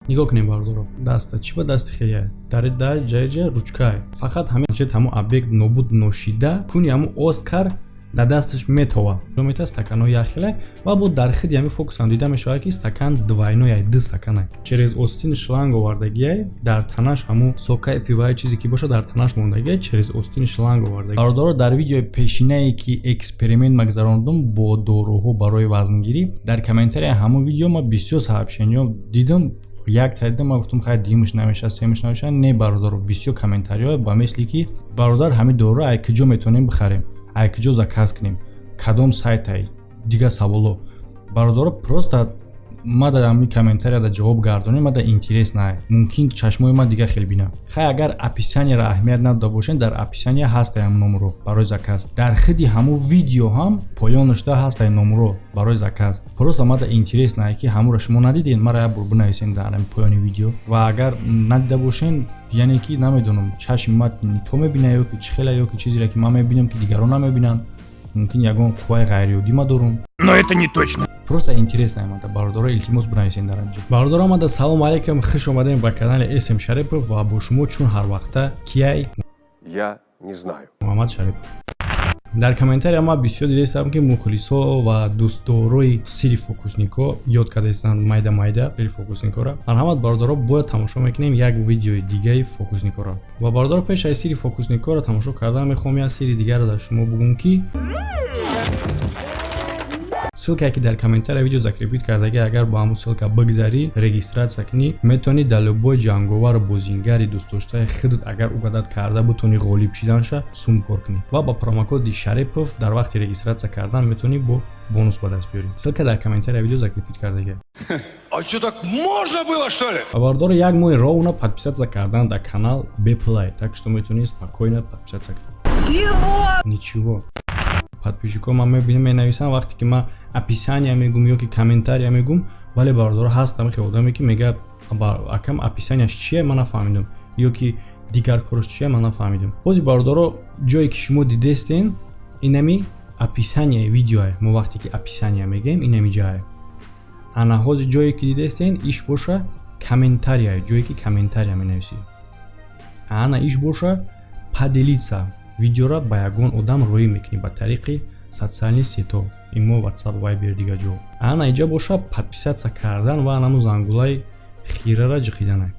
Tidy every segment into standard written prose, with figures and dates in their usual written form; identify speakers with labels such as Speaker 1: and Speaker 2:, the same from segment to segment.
Speaker 1: Нигоҳ кунем, бародаро, даста чӣ ба дасти хея дар да ҷайҷа ручкай, фақат ҳамин ҳамо объект нобуд ношида куни ҳамо Оскар дар дасташ метова мета. Стаканҳо яхеле ва бо дар хиди ҳами фокусам дида мешавад, ки стакан двойной, ду стаканай, через остин шланг овардагиай. Дар танаш ҳамо сокаи пиваи, чизе ки бошад, дар танаш мондагиай, через остини шланг овардаги. Бародаро, дар видеои пешинае, ки эксперимент магзарондум бо доруҳо барои вазнгирӣ, дар комментария ҳамон видео ма бисёр сообщениё дидам. Як та дидам, ма гуфтам, хай, дуюмаш намешавад, сеюмаш намешавад. Не, бародаро, бисёр комментариҳо ба мисли ки: «Бародар, ҳамин доруро ай куҷо метавонем бихарем, ай куҷо заказ кунем, кадом сайтай?» Дигар саволо. Бародаро, просто ма дар ҳамин комментарияда ҷавоб гардонем, ма да интерес на, мумкин чашмои ман дига хел бинам. Хай, агар описанияро аҳамият надода бошем, дар описания ҳастай ҳамн номеро барои заказ, дар хиди ҳамун видео ҳам поёнашда ҳастай номеро барои заказ. Просто ма да интерес на, ки ҳамуро шумо надидед, мара як бор бинависен дар ҳамин поёни видео. Ва агар надида бошен, яъне ки намедонам, чашми ман то мебина ё ки чӣ хела, ё ки чизере ки ман мебинам, ки дигарон намебинанд, мумкин ягон қувваи ғайриоддӣ ма дорум.
Speaker 2: Но это не точно.
Speaker 1: Просто интересно омада, бародаро, илтимос, бинависен дар инҷо. Бародаро, омада, салом алейкум, хуш омадем ба канали См Шарипов ва бо шумо чун ҳар вақта кияй?
Speaker 3: Я не знаю.
Speaker 1: Муҳаммад Шарипов. Дар комментария ма бисёр дидастам, ки мухлисо ва дӯстдорои сири фокусникҳо ёд кардаистанд майда майда сири фокусникҳоро. Марҳамат, бародаро, бояд тамошо мекунем як видеои дигаи фокусникҳоро. Ва, бародаро, пеш аз сири фокусникҳоро тамошо кардан, мехоҳам як сири дигарро дар шумо бугум, ки ссылкае, ки дар комментария видео закрепить кардаги, агар бо ҳамун ссылка бигзарӣ, регистрация кунӣ, метавонӣ дар любой ҷанговару бозингари дӯстдоштаи худат, агар угадать карда бутонӣ ғолиб шиданша, сум кор кунӣ. Ва ба промокоди Шарипов дар вақти регистрация кардан метавонӣ бо бонус ба даст биёрӣ. Ссылка дар комментария видео закрепить кардаги.
Speaker 2: А что, так можно было, что ли?
Speaker 1: Ва, бародаро, як моҳи ровно подписаться кардан дар канал беплай, так что метавонӣ спокойно подписаться кунӣ.
Speaker 4: Чего?
Speaker 1: Ничего. Подписчикҳо ман мебинам, менависам, вақте ки ман описания мегум ё ки комментария мегум. Вале, бародаро, ҳаст ҳамихе одаме, ки мега: «Акам, описанияш чие, ман нафаҳмидам», ё ки «Дигар кораш чие, ман нафаҳмидам». Ҳозир, бародаро, ҷое ки шумо дидестен, инами описанияи видеое. Мо вақте ки описания мегӯем, инами ҷае. Ана ҳозир ҷое ки дидестен, иш боша комментария, ҷое ки комментария менависӣ. Ана иш боша поделиться, видеоро ба ягон одам роӣ мекунӣ ба тариқи социальный сетьо, имо, Ватсап, Вайбер, дигар ҷо. Ана иҷа боша подписаться кардан ва анамо зангулаи хирара ҷиқиданай.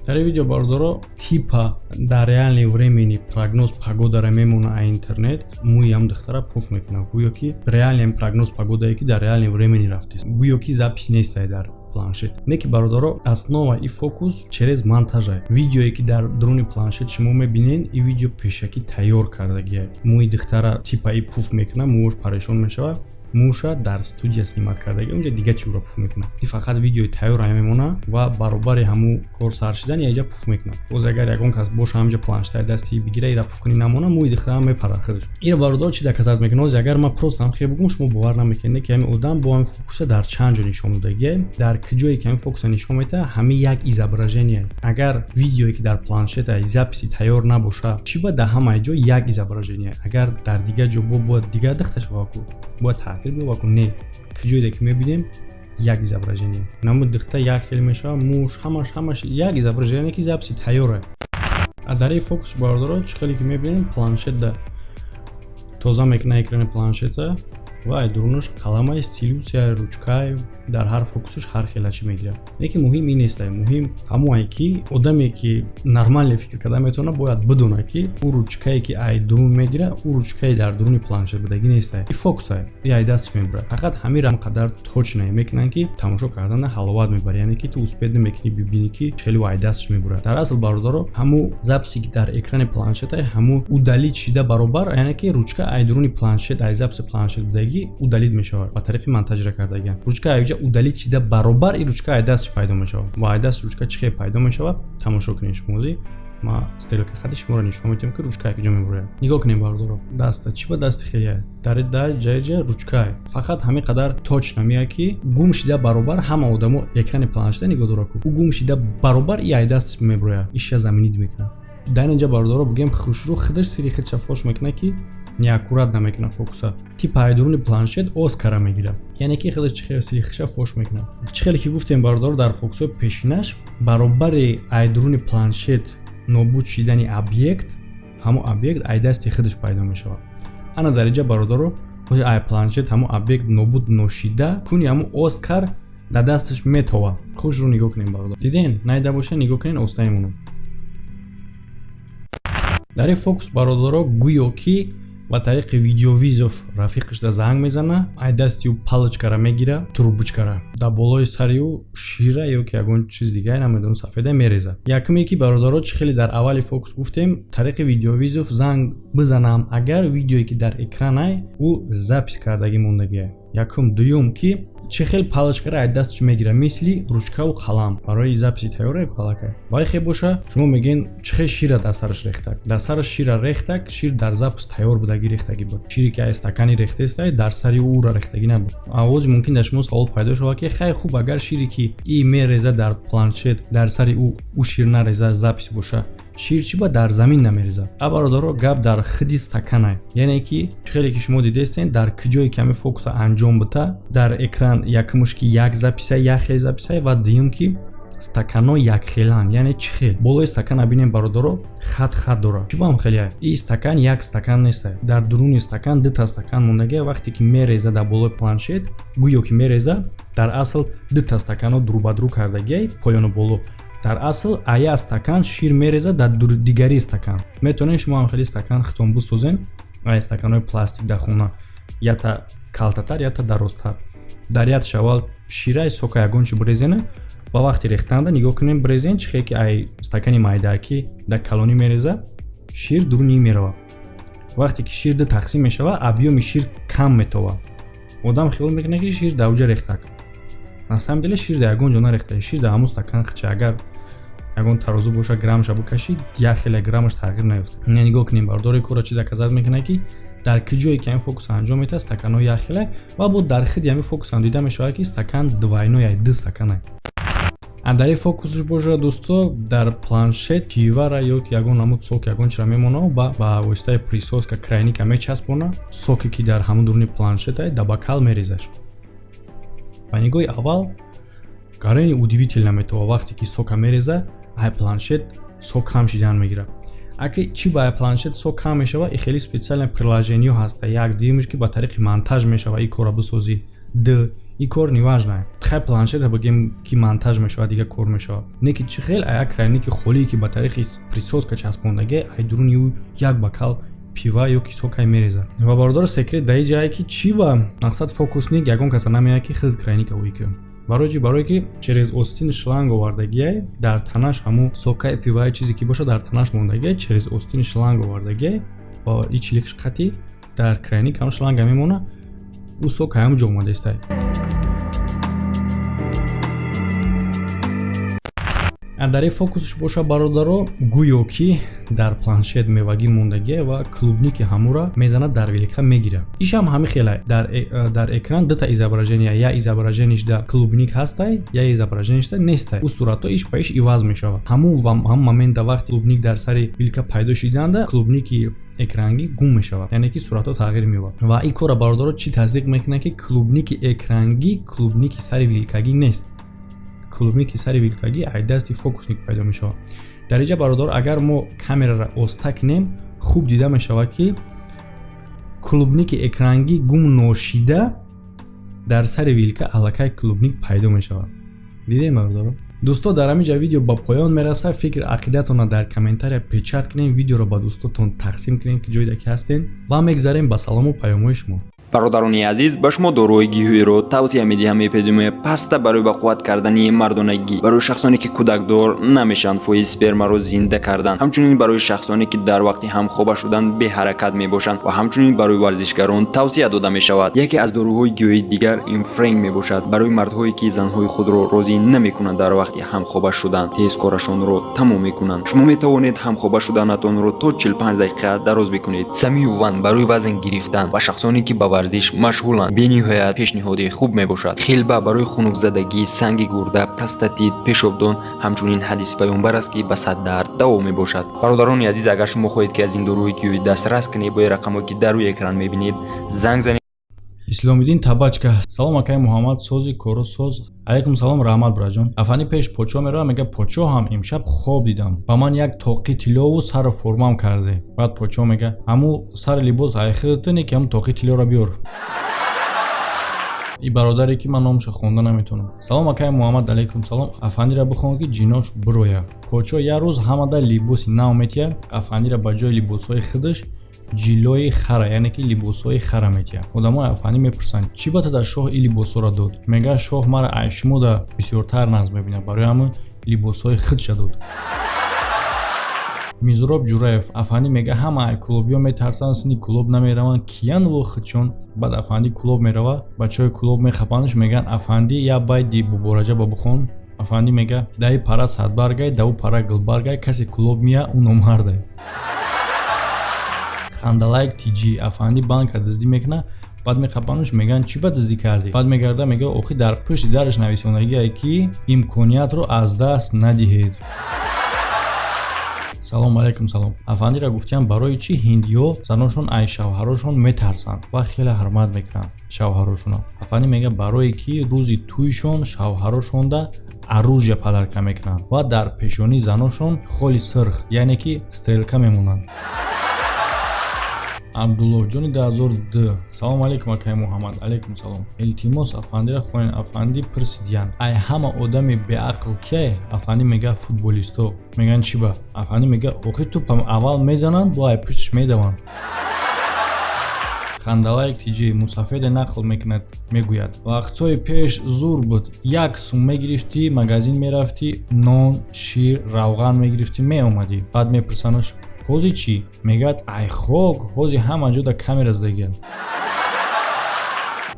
Speaker 1: Дар ин видео, бародаро, типа дар реальный времени прогноз погодара мемона, а интернет мӯи духтара пуф мекунад, гӯё ки реальный прогноз погодае, ки дар реальный времени рафтест, гӯё ки запись нестай дар планшет. Не ки, бародаро, основа и фокус через монтажа. Видеое, ки дар дуруни планшет шумо мебинед, и видео пешакӣ тайёр кардагия. Мӯи духтара типа и пуф мекунад, мӯш парешон мешавад, мӯша дар студия снимать кардаги, унҷа дига чиро пуф мекунад. И фақат видеои тайёр мемона ва баробари ҳамун кор сар шидан яҷа пуф мекунад. Боз агар ягон кас боша, ҳамҷа планшетаи дасти бигира, ира пуф кунӣ, намона, мӯи духтара мепарад худаш. Ира, бародар, чӣ доказать мекунад? Оз агар ман просто ҳам хе бугум, шумо бовар намекунед, ки ҳамин одам бо ҳамин фокуса дар чанд ҷо нишон додагия. Дар куҷое ки ҳамин фокуса нишон медиҳад, ҳамин як изображение. Агар видеое, ки дар планшета записи тайёр набоша, чӣ ба дар ҳамаи ҷо як изображение? Агар дар дигар ҷо бо бояд дигар духта шава ку, бояд тағйир биёба ку. Не, куҷое ки мебинем, як изображение. Намуд духта як хел мешава, муш, ҳамаш, ҳамаш як изображение, ки записи тайёра. А дар ин фокус, бародаро, чӣ хеле ки мебинем, планшет да тоза мекуна экрани планшета ва ай дурунаш қаламай, стилусия, ручкай, дар ҳар фокусаш ҳар хела чӣ мегирад. Лекин муҳим ин нестай, муҳим ҳамоае, ки одаме, ки нормально фикр карда метавонад, бояд бидонад, ки ӯ ручкае, ки ай дурун мегирад, ӯ ручкаи дар дуруни планшет будагӣ нестай, и фокусай, и ай даст мебурад. Фақат ҳамира қадар точно мекунанд, ки тамошо кардана ҳаловат мебарад, яъне ки ту успеть намекунӣ бибинӣ, ки хеле ай дастш мебурад. Дар асл, бародаро, ҳамун записи, ки дар экрани планшета, ҳамун удалить шида баробар, яъне ки ручка ай дуруни планшет, ай записи планшет будагӣ удалить мешавад ба тариқи монтажра кардагиан. Ручка айҷа удалить шида баробар, и ручка ай дастш пайдо мешавад. Ва ай даст ручка чӣ хел пайдо мешавад, тамошо кунед шумози. Ма стрелка хати шуморо нишон медиҳам, ки ручкае куҷо мебурояд. Нигоҳ кунем, бардоро, даста чӣ ба дасти хелия дар да ҷайҷа ручкае. Фақат ҳамин қадар точно меяд, ки гум шида баробар ҳама одамо экрани планшета нигоҳ дора ку, ӯ гум шида баробар и ай дасташ мебурояд, иша заменить мекунад. Дар инҷа, бардоро, бигем, хушрӯ худаш сири худша фош мекунад, ки неаккурат намекунад фокуса, типа айдуруни планшет Оскара мегирад, яъне ки худаш чӣ хел сири худша фош мекунад. Чӣ хеле ки гуфтем, бардоро, дар фокусҳои пешинаш баробари айдуруни планшет нобуд шидани объект, ҳамон объект ай дасти худаш пайдо мешавад. Ана дар инҷа, бародаро, ай планшет ҳамон объект нобуд ношида куни ҳамон Оскар дар дасташ метова. Хушрӯ нигоҳ кунем, бародар, диден найда боша, нигоҳ кунен, оста мемонам. Дар ин фокус, бародаро, гӯё ки ба тариқи видеовызов рафиқашда занг мезана, ай дасти ӯ палочкара мегира, трубочкара, дар болои сари ӯ шира ё ки ягон чиз дигаре, намедонам, сафеда мереза. Якуме ки, бародаро, чӣ хеле дар аввали фокус гуфтем, тариқи видеовызов занг бизанам, агар видеое ки дар экранай, ӯ запись кардагӣ мондагиа, якум. Дуюм, ки чӣ хел палочкара ай дасташ мегира, мисли ручкаву қалам барои записи тайёра қалакай вай хе боша. Шумо мегӯен, чӣ хел шира дар сараш рехтак? Дар сараш шира рехтак, шир дар запись тайёр будагӣ рехтагӣ буд. Шире ки ай стакани рехтестай, дар сари ӯра рехтагӣ набуд. Авози мумкин дар шумо савол пайдо шавад, ки хай, хуб, агар шире ки и мереза дар планшет, дар сари ӯ шир нареза, запись боша, шир чӣ ба дар замин намерезад? А бародаро, гап дар хиди стаканай, яъне ки хеле ки шумо дидестен, дар куҷое ки ҳамин фокуса анҷом бита, дар экран якумуш ки як записа, як хел записа, ва дуюм ки стаканҳо якхеланд. Яъне чӣ хел? Болои стакана бинем, бародаро, хат хат дорад. Чӣ бам хеле и стакан як стакан нест, дар дуруни стакан дута стакан мондагия. Вақте ки мереза дар болои планшет, гӯё ки мереза, дар асл дута стаканҳо дурбадру кардагиай, поёну боло. Дар асл ая стакан шир мереза дар дигари стакан. Метавонед шумо ҳам хеле стакан хитон бисозен, ай стаканҳои пластик дар хона, ята калтатар, ята дарозтар. Дар яташ аввал ширай сока ягон чи бирезена, ба вақти рехтанда нигоҳ кунем, бирезен, чӣ хел ки ай стакани майдаакӣ дар калонӣ мереза, шир дуруни мерава. Вақте ки шир ду тақсим мешава, объёми шир кам метова, одам хиёл мекунад, ки шир дар уҷа рехтак. На самом деле шир дар ягон ҷо нарехта, шир дар ҳамон стакан хича. Агар ягон тарозу боша, граммша бикашӣ, як хеле граммаш тағйир наёфта. Не, нигоҳ кунем, бардори, кора чи доказать мекунад, ки дар куҷое ки ҳамин фокус анҷом метаҳад, стаканҳо як хеле, ва бо дар хиди ҳамин фокус ҳам дида мешавад, ки стакан двойной, ду стаканай. Дар ин фокусш боша, дӯсто, дар планшет пивара ё ки ягон намуд сок, ягон чира мемона, ба воситаи присоска крайника мечаспона, соке ки дар ҳамон дуруни планшетай, да бокал мерезаш. Ба нигоҳи аввал гарени удивительно метова. Вақте ки сока мереза, ай планшет сок кам шидан мегирад. Аки чӣ ба ай планшет сок кам мешава? И хеле специальное приложениё ҳаста. Як, дуюмш ки ба тариқи монтаж мешава и корро бисозӣ. Д и кор неважно, хай, планшета бигем ки монтаж мешавад, дига кор мешавад. Не ки чӣ хел ая крайники холие, ки ба тариқи присоска часпондагӣ, ай дуруни ӯ як бокал пива ё ки сокай мерезад. Ва, бародаро, секрет дар ин ҷае, ки чӣ ба мақсад фокусник ягон каса намеяд, ки хел крайника ӯй ки. Барои чӣ? Барое ки через остин шланг овардагиай, дар танаш ҳамун сокаи, пиваи, чизе ки боша, дар танаш мондагиай, через остини шланг овардагиай, ба и чиликш қатӣ дар крайник ҳамун шланга мемона, ӯ сок ҳамун ҷо омадаистай. Дар ин фокусш боша, бародаро, гӯё ки дар планшет мевагӣ мондагия ва клубники ҳамура мезанад, дар вилка мегирад. Ишам ҳами хела, дар экран дута изображения: я изображенишда клубник ҳастай, я изображенишда нестай. Ӯ суратҳо иш ба иш иваз мешавад. Ҳамун момента, вақти клубник дар сари вилка пайдо шиданда, клубники экрангӣ гум мешавад, яъне ки суратҳо тағйир меёбад. Ва ин корро, бародаро, чӣ тасдиқ мекунад, ки клубники экрангӣ клубники сари вилкагӣ нест? Клубники сари вилкагӣ ай дасти фокусник пайдо мешавад. Дар инҷа, бародар, агар мо камераро оста кунем, хуб дида мешавад, ки клубники экрангӣ гум ношида, дар сари вилка аллакай клубник пайдо мешавад. Дидем, бародаро? Дӯсто, дар ҳамин ҷа видео ба поён мерасад. Фикр ақидатонро дар комментария печать кунем, видеоро ба дӯстотон тақсим кунем, ки ҷойда ки ҳастен, ва мегзарем ба салому паёмҳои шумо.
Speaker 4: Бародарони азиз, ба шумо доруҳои гиёҳиро тавсия медиҳам. Эпидемия паста барои ба қувват кардани мардонагӣ, барои шахсоне, ки кӯдакдор намешаванд, фоизи спермаро зинда кардан, ҳамчунин барои шахсоне, ки дар вақти ҳамхоба шудан беҳаракат мебошанд ва ҳамчунин барои варзишгарон тавсия дода мешавад. Яке аз доруҳои гиёҳии дигар ин френк мебошад, барои мардҳое, ки занҳои худро розӣ намекунанд, дар вақти ҳамхоба шудан тез корашонро тамом мекунанд. Шумо метавонед ҳамхоба шуданатонро то 45 дақиқа дароз бикунед. Самиюван барои вазн гирифтан ва шахсоне, ки ба варзиш машғуланд, бениҳоят пешниҳоди хуб мебошад. Хилба барои хунукзадагӣ, санги гурда, простатит, пешобдон. Ҳамчунин ҳадиси паёмбар аст, ки ба сад дард даво мебошад. Бародарони азиз, агар шумо хоҳед, ки аз ин доруҳои гиёҳӣ дастрас кунед, бо рақамҳое, ки дар рӯи экран мебинед, занг занед.
Speaker 1: Исломиддин Табачка: «Салом, акаи Муҳаммад, сози коро соз?» Алайкум салом, раҳмат, браҷон. Афанди пеш подшоҳ мерава, мега: «Подшоҳам, имшаб хоб дидам, ба ман як тоқи тиллову сару формам карде». Баъд подшоҳ мега: «Ҳаму сари либос айхитне, ки ҳаму тоқи тиллоро биёр». И бародаре, ки ман номаша хонда наметавонам: «Салом, акаи Муҳаммад». Алайкум салом. Афандиро бихон, ки ҷинош бироя. Подшоҳ як рӯз ҳамада либоси нав метиҳад, афандиро ба ҷои либосҳои худаш ҷилои хара, яъне ки либосҳои хара метиҳад. Одамои афандӣ мепурсанд: «Чӣ ба тада шоҳ ин либосҳоро дод?» Мега: «Шоҳ мара ай шумода бисёртар нағз мебинад, барои ҳамин либосҳои худша дод». Мизроб Ҷураев: Афандӣ мега: «Ҳама ай клубиё метарсанд, сини клуб намераванд, киян во худшон?» Баъд афандӣ клуб мерава, бачаҳои клуб мехапандш, мегӯянд: «Афандӣ, як байти Бобораҷаба бихон». Афандӣ мега: «Даи пара садбаргай, даву пара гулбаргай, касе клуб мия, ӯ номардай». Хандалайк Тиҷи: Афандӣ банка дуздӣ мекунад, баъд меқапанаш, мегӯянд: «Чӣ ба дуздӣ кардӣ?» Баъд мегарда, мега: «Охи, дар пушти дараш нависондагие, ки имкониятро аз даст надиҳед». Салом алайкум, салом. Афандиро гуфтиям: «Барои чӣ ҳиндиҳо заношон ай шавҳарошон метарсанд ва хеле ҳурмат мекунанд шавҳарошонро?» Афандӣ мега: «Барое ки рӯзи тӯйшон шавҳарошонда оружия подарка мекунанд ва дар пешонии заношон холи сирх, яъне ки стрелка мемонанд». Абдуллоҳҷони 2002: «Салому алайкум, акаи Муҳаммад». Алайкум салом. Илтимос, афандиро хонед. Афандӣ пурсидиянд: «Ай ҳама одами беақл кие?» Афандӣ мега: «Футболисто». Мегӯянд: «Чӣ ба?» Афандӣ мега: «Охи, тӯпам аввал мезананд, бо ай пуштиш медаванд». Хандалайк Тиҷи: Мусафеде нақл мекунад, мегӯяд: «Вақтҳои пеш зур буд, як сум мегирифтӣ, магазин мерафтӣ, нон, шир, равған мегирифтӣ, меомадӣ». Баъд мепурсанаш: «Ҳозир чӣ?» Мегӯяд: «Ай хок, ҳозир ҳама ҷода камера задагианд».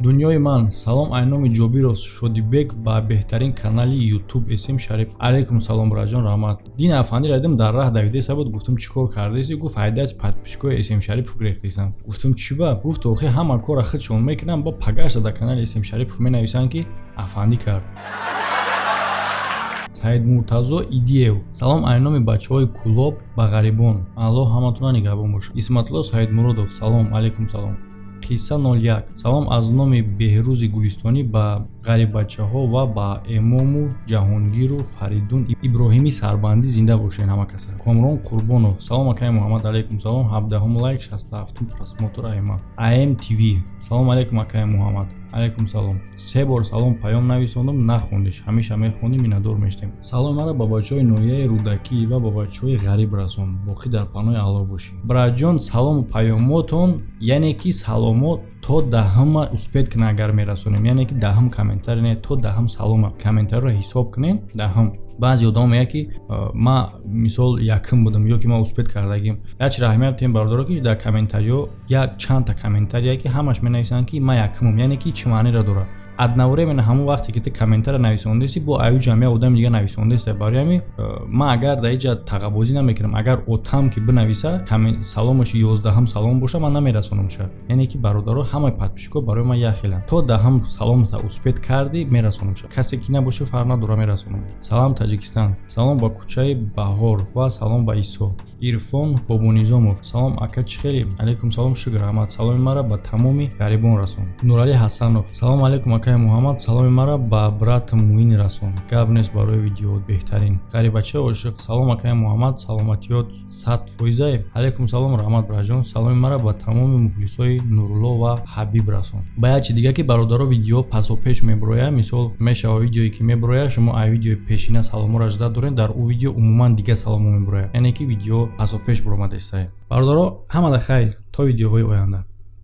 Speaker 1: Дунёи ман: «Салом айноми Ҷобиров Шодибек ба беҳтарин канали Ютуб Эсем Шарип». Алайкум салом, браҷон, раҳмат. Дин афандиро дидам, дар раҳ давидеса буд. Гуфтам: «Чӣ кор кардеси?» Гуфт: «Ҳайдаст подписчикои Эсем Шарипов гирехтесам». Гуфтам: «Чӣ ба?» Гуфт: «Охи, ҳама кора худшон мекунам, бо пагашта дар канали Эсем Шарипов менависанд, ки афандӣ кард». Саидмуртазо Идиев: «Салом айноми бачаҳои Кӯлоб ба ғарибон, Аллоҳ ҳаматона нигаҳбон бошад». Исматулло Саидмуродов: «Салом алайкум, салом». Қисса 01: «Салом аз номи Беҳрӯзи Гулистонӣ ба ғариббачаҳо ва ба Эмому Ҷаҳонгиру Фаридун Иброҳими Сарбандӣ, зинда бошед ҳама каса». Комрон Қурбонов: «Салом, акаи Муҳаммад». Алайкум салом. 17-ум лайк, 67-ум просмотр ама. Ам ТВ: «Салом алайкум, акаи Муҳаммад». Алайкум салом. Се бор салом паём нависондум, нахондиш, ҳамеша мехондӣ, миннатдор мешудем. Саломи маро ба бачаҳои ноҳияи Рӯдакӣ ва ба бачаҳои ғариб расон, боқӣ дар паноҳи Аллоҳ бошӣ. Браҷон, салому паёмотон, яъне ки саломот то 10-ума успеть кунем, агар мерасонем, яъне ки 10-ум комментарий не, то 10-ум салома комментариро ҳисоб кунем, 10-ум. Баъзе одамон мегӯяд, ки ман мисол якум будам ё ки ман успеть кардагим. Як чиро аҳамият бидиҳем, бародаро, ки дар комментариҳо як чандта комментарие, ки ҳамаш менависанд, ки ман якумам, яъне ки чӣ маънеро дорад? Одновременно ҳамон вақте ки ту комментария нависондаисти, бо аю ҷамъ як одами дига нависондаиста. Барои ҳамин ман агар дар иҷа тағаббозӣ намекунам, агар отам ки бинависа, саломаш 11-ум салом боша, ман намерасонамша. Яъне ки, бародаро, ҳамаи подписчикҳо барои ман як хеланд. То 10-ум саломта успеть кардӣ, мерасонамша, касе ки набоша, фарқ надора, мерасонам. Салам, Таҷикистан, салом ба кӯчаи Баҳор ва салом ба Исо. Ирфон Бобонизомов: «Салом, ака, чӣ хеле?» Алайкум салом, шукр, раҳмат. Саломи мара ба тамоми ғарибон расон. Нуралӣ Ҳасанов: «Салому алайкум, акаи Муҳаммад, саломи мара ба брат Муин расон. Гап нест, барои видео беҳтарин». Ғарибачаи ошиқ: «Салом, акаи Муҳаммад, саломатиёт 100 фоизае?» Алайкум салом, раҳмат, браҷон. Саломи мара ба тамоми мухлисои Нурулло ва Ҳабиб расон. Ба як чи дига, ки, бародаро, видео пасопеш мебурояд. Мисол, мешава видеое ки мебурояд, шумо ай видеои пешина саломоро жда доред, дар ӯ видео умуман дига саломо мебурояд, яъне ки видео пасопеш буромада истае. Бародаро, ҳамада хайр, то видеоҳои оянда.